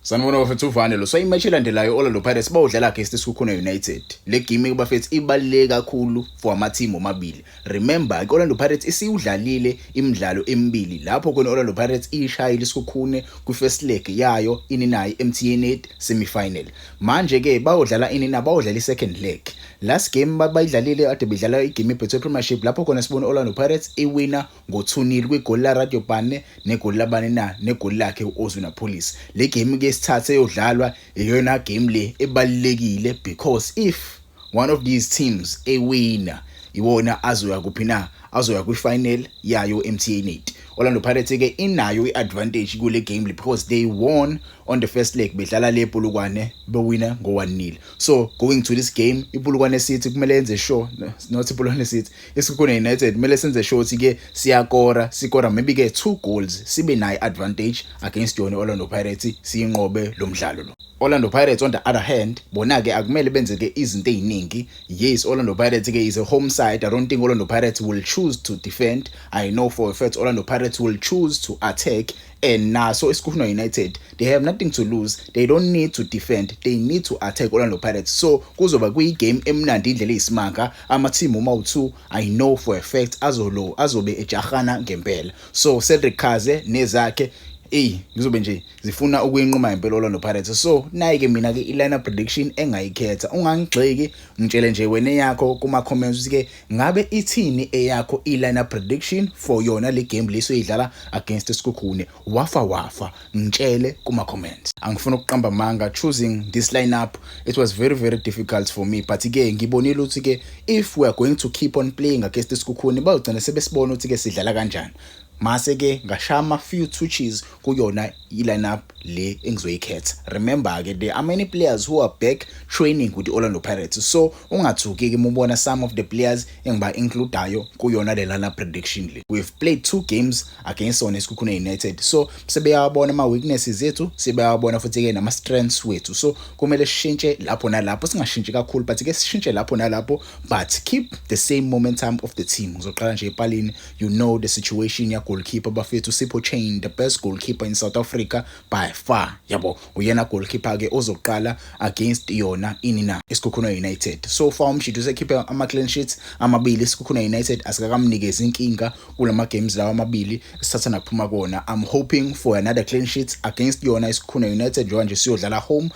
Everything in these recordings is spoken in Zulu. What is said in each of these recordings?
Sanibona bafethu, uvane lo. So imatch elandelayo, Orlando Pirates bawudlala against iSekhukhune United. Le game bafethu ibaluleke kakhulu for ama team omabili. Remember, iOrlando Pirates isiwudlalile imidlalo emibili lapho khona Orlando Pirates ishayile iSekhukhune ku first leg yayo ini nayo MTN 8 semi-final. Manje ke bayodlala ini na bayodlala i-second leg. Last game bayidlalile ade bedlala igame iBetway Premiership, lapho khona sibona Orlando Pirates iwina ngo-2-0 kwigoli la Radiopane negoli labani na negoli lakhe uOswin Appollis. Le game ke sithathe eyodlalwa iyona game le ebalulekile, because if one of these teams ewina, iwona azoya kuphi na? Azoya kwi-final yayo MTN 8. Orlando Pirates ke inayo i-advantage kule game le because they won on the first leg bedlala le Polokwane, bewina ngo-1-0. So going to this game, iPolokwane City kumele yenze sure, no, not iPolokwane City, iSekhukhune United kumele senze sure ukuthi ke siyakora, sikora maybe ke two goals, sibe nayo advantage against yona Orlando Pirates, siyinqobe lo mdlalo lo. Orlando Pirates, on the other hand, bona ke akumele benze ke izinto eziningi. Yes, Orlando Pirates ke is a home side. I don't think Orlando Pirates will choose to defend. I know for a fact Orlando Pirates will choose to attack, and naso iSekhukhune United, they have nothing to lose. They don't need to defend, they need to attack Orlando Pirates. So kuzoba kuyi-game emnandi indlela eyisimanga. Ama-team uma u2, I know for a fact azolo azobe ejahana ngempela. So Cedric Kaze nezakhe, ey, ngizobe nje zifuna ukuyinquma impela Orlando Pirates. So nayi ke mina ke i-lineup prediction engayikhetha. Ungangigxeki, ngitshele nje wena eyakho kuma comments ukuthi ke ngabe ithini eyakho i-lineup prediction for yona le game lesoyidlala against iSekhukhune. Wafa wafa, ngitshele kuma comments. Angifuna ukuqamba manga, choosing this lineup, it was very, very difficult for me, but ke ngibonile ukuthi ke if we are going to keep on playing against iSekhukhune, bayogcina sebesibona ukuthi ke sidlala kanjani. Mase ke ngashaya ama few touches kuyona i-lineup le engizoyikhetha. Remember ke, there are many players who are back training with the Orlando Pirates, so ungathuki ke mubona some of the players engiba includayo kuyona le lineup prediction le. We've played two games against sona iSekhukhune United, so sebeyawabona ama weaknesses ethu, sebeyawabona futhi ke nama strengths wethu. So kumele sishintshe lapho nalapho, singashintshi kakhulu, but ke sishintshe lapho nalapho, but keep the same momentum of the team. Ngizoqala nje epalini. You know the situation ya goalkeeper bafethu, Sipho Chaine, the best goalkeeper in South Africa by far, yabo. Uyena goalkeeper ke ozoqala against yona ini na iSekhukhune United. So far umshito usekhiphe ama clean sheets amabili. ISekhukhune United asikakamnikezi inkinga kulama games lawa amabili sithatha nakuphuma kona. I'm hoping for another clean sheet against yona iSekhukhune United njengoba nje siyodlala home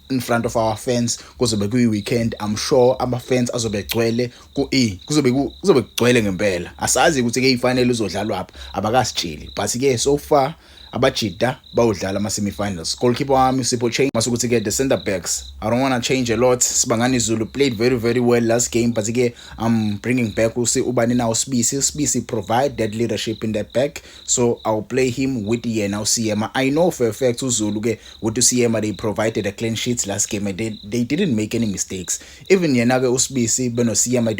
in front of our fans. Kuzobe kuyi weekend, I'm sure ama fans azobe egcwele ku e kuzobe kugcwele ngempela. Asazi ukuthi ke ifinal uzodlalwa apha, abakasitsheli, but ke so far abajida bawudlala ama semi-finals. Goalkeeper wami uSipho Chaine. Masukuthi ke the center backs, I don't want to change a lot. Sibangani Zulu played very, very well last game, but ke I'm bringing back usi ubani na uSibisi. Sibisi provide that leadership in the back, so I'll play him with yena uSiyema. I know for a fact uZulu ke with uSiyema, they provided a clean sheet last game and they didn't make any mistakes. Even yena ke uSibisi benoSiyema,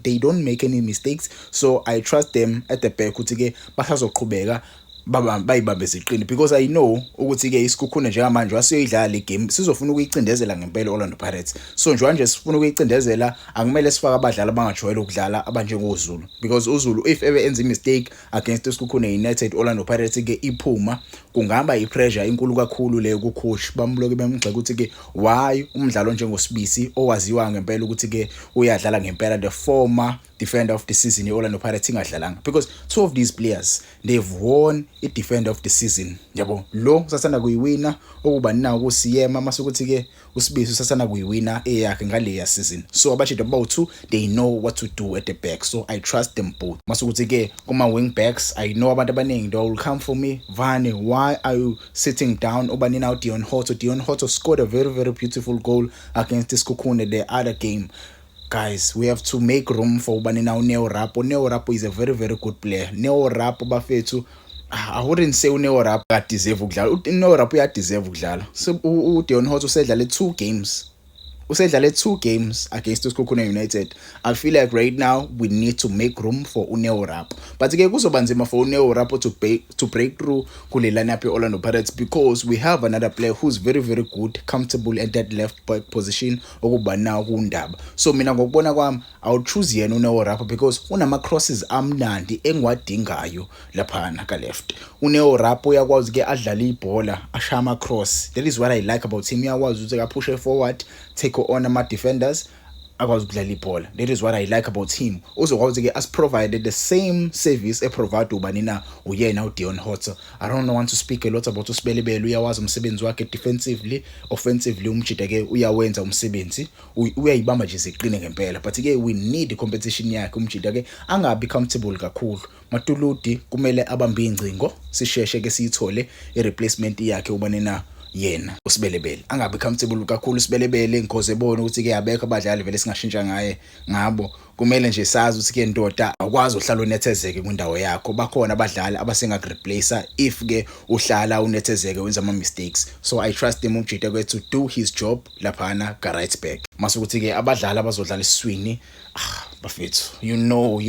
they don't make any mistakes, so I trust them at the back ukuthi ke basazoqhubeka baba bayibambe ziqini, because I know ukuthi ke iSekhukhune njengamanje wasiyoyidlala le game, sizofuna ukuyicindezela ngempela Orlando Pirates. So njengoba nje sifuna ukuyicindezela, akumele sifake abadlali abangajwayele ukudlala abanjengoZulu, because uZulu if ever enza mistake against iSekhukhune United, Orlando Pirates ke iphuma, kungaba ipressure enkulu kakhulu leyo ku coach, bamloke bemgxeka ukuthi ke why umdlalo njengoSibisi owaziwa ngempela ukuthi ke uyadlala ngempela, the former defender of the season ye-Orlando Pirates, ingadlalanga, because two of these players, they've won i-defender of the season, yabo. Lo usasanda kuyiwina okuba nawo kuSiyema, mase ke uSibisi usasanda kuyiwina eyakhe ngaleya season. So abashida bawu-two, they know what to do at the back, so I trust them both. Mase ke kuma wing backs, I know abantu abaningi, they will come for me: "Vane, why are you sitting down ubani now Deon Hotto?" Deon Hotto scored a very, very beautiful goal against iSekhukhune the other game. Guys, we have to make room for ubani now Neo Rapo. Neo Rapo is a very, very good player. Neo Rapo bafethu, I wouldn't say uNeo Rapo akadeserve ukudlala. uNeo Rapo uyadeserve ukudlala. So uDeon Hotto usedlale two games. Usedlale two games against uSekhukhune United. I feel like right now we need to make room for uNeo Rapoo, but ke kuzoba nzima for uNeo Rapoo to break through kule lineup ye-Orlando Pirates because we have another player who's very, very good, comfortable at that left back position, okuba nawo kuNdaba. So mina ngokubona kwami, I would choose yena uNeo Rapoo because unama crosses amnandi engiwadingayo laphana ka left. UNeo Rapoo uyakwazi ke adlale ibhola, ashaya ama cross. That is what I like about him. Uyakwazi ukuthi aphushe forward, take on ama defenders, akwazi ukudlala ibhola. That is what I like about him. Uzokwazi ke asiprovide the same service eprovide ubani na, uyena uDeon Hotto. I don't want to speak a lot about uSibelebele. Uyawazi umsebenzi wakhe defensively, offensively umjida ke uyawenza umsebenzi, uyayibamba nje ziqine ngempela, but ke we need competition yakhe. Umjida ke angabi comfortable kakhulu. Matuludi kumele abambe ingcingo, sisheshe ke siyithole i-replacement yakhe, ubani na, yena uSibelebele. Angabi comfortable kakhulu uSibelebele ngoze ebone ukuthi ke abekho abadlali vele singashintsha ngaye ngabo. Kumele nje sazi ukuthi ke ndoda, awukwazi uhlala unethezeke kwindawo yakho. Bakhona abadlali abasengakureplace if ke uhlala unethezeke, wenza ama mistakes. So I trust him umjida ke to do his job laphana ka right back. Mase ukuthi ke abadlali abazodlala esiswini, ah bafethu, you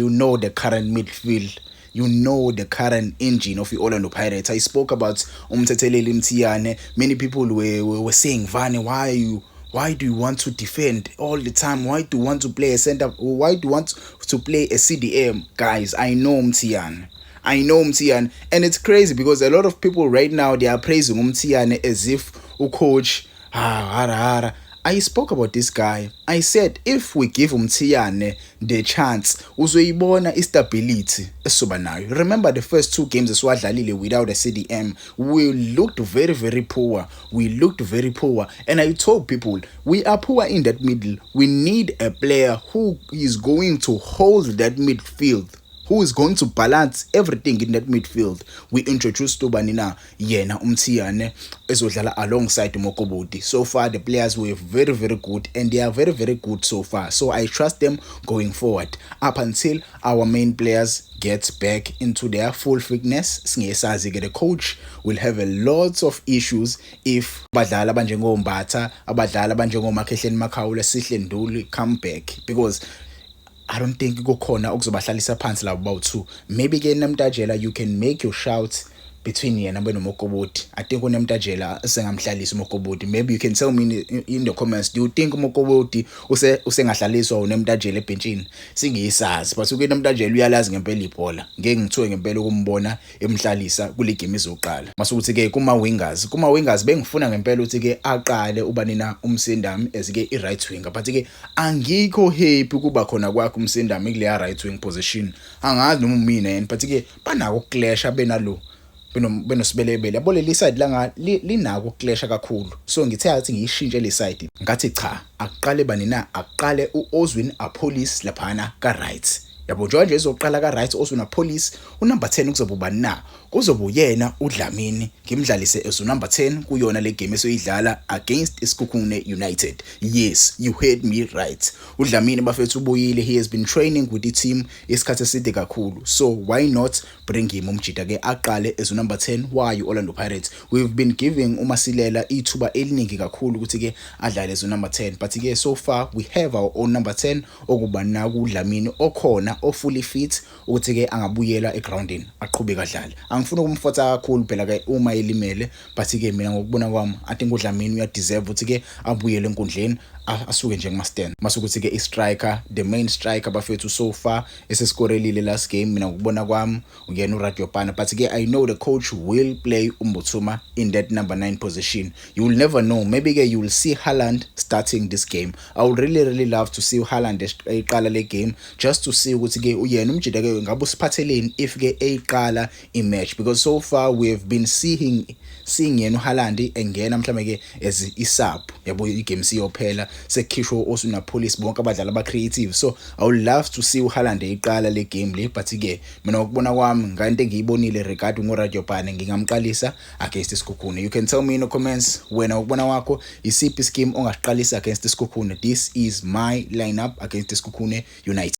know the current midfield, you know the current engine of the Orlando Pirates. I spoke about uMthetheleli Mthiyane. Many people were saying, "Vane, why do you want to defend all the time? Why do you want to play a center? Why do you want to play a CDM?" Guys, I know Mthiyane. I know Mthiyane. And it's crazy because a lot of people right now, they are praising Mthiyane as if coach ah hara hara. I spoke about this guy. I said if we give uMthiyane the chance, uzoyibona istability esizoba nayo. Remember the first two games esiwadlalile without a CDM, we looked very, very poor. We looked very poor and I told people we are poor in that middle. We need a player who is going to hold that midfield, who is going to balance everything in that midfield. We introduced ubani na, yena uMthiyane ezodlala alongside uMokobodi. So far the players were very, very good and they are very, very good so far. So I trust them going forward up until our main players get back into their full fitness. Singesazi ke, the coach will have a lot of issues if abadlali abanjengoMbatha, abadlali abanjengoMakhehleni Makhawula, Sihle Nduli come back because I don't think kukhona okuzobahlalisa phansi labo bawu2. Maybe ke Nemtajela, you can make your shout between yena benoMokobodi. I think uNemtajela sengamhlalisa uMokobodi. Maybe you can tell me in the comments, do you think uMokobodi usengahlaliswa uNemtajela ebhenchini? Singiyisazi, but uNemtajela uyalazi ngempela ibhola. Ngeke ngithiwe ngempela ukumbona emhlalisa kule game izoqala. Masukuthi ke kuma wingers bengifuna ngempela ukuthi ke aqale ubani na, uMsendami as ke i right winger, but ke angikho happy kuba khona kwakhe uMsendami kuleya right wing position. Angazi noma umina yena, but ke banako ukuclasha benalo benoSibelebele, yabo. Leli side langa linako ukuclasha kakhulu, so ngithe athi ngiyishintshe le side. Ngathi cha, akuqale bani na, akuqale uOswin Appollis laphana ka right, yabo. Njengoba nje ezoqala ka right Oswin Appollis, unumber 10 kuzoba ubani na? Kuzoba uyena uDlamini. Ngimdlalise as number 10 kuyona le game esoyidlala against iSekhukhune United. Yes, you heard me right. UDlamini bafethu ubuyile. He has been training with the team isikhathi eside kakhulu, so why not bring him umjida ke aqale as number 10 wayo Orlando Pirates? We've been giving uMasilela ithuba eliningi kakhulu ukuthi ke adlale as number 10, but ke so far we have our own number 10, okuba naku uDlamini okhona o fully fit ukuthi ke angabuyela egroundini aqhubeke adlale. Angifuni ukumforca kakhulu phela ke uma elimele, but ke mina ngokubona kwami, I think uDlamini uyadeserve ukuthi ke abuyele enkundleni, asuke nje kuma stand. Masukuthi ke i-striker, the main striker bafethu, so far eseskorelile last game, mina ngokubona kwami uyena uRadiopane, but ke I know the coach will play uMbuthuma in that number 9 position. You will never know, maybe ke you will see Haaland starting this game. I would really, really love to see Haaland eqala le game just to see ukuthi ke uyena umjida ke ngabe usiphatheleni if ke eyiqala i-match, because so far we have been seeing yena uHaaland engena mhlambe ke as isub, yabo, igame siyophela sekukhishwa Oswin Appollis, bonke abadlali aba creative. So I would love to see uHaaland eyiqala le game le, but ke mina ngokubona kwami, ngento engiyibonile regarding uRadiopane, ngingamqalisa against iSekhukhune. You can tell me in the comments, wena ngokubona kwakho, isiphi scheme ongasiqalisa against iSekhukhune? This is my lineup against iSekhukhune United.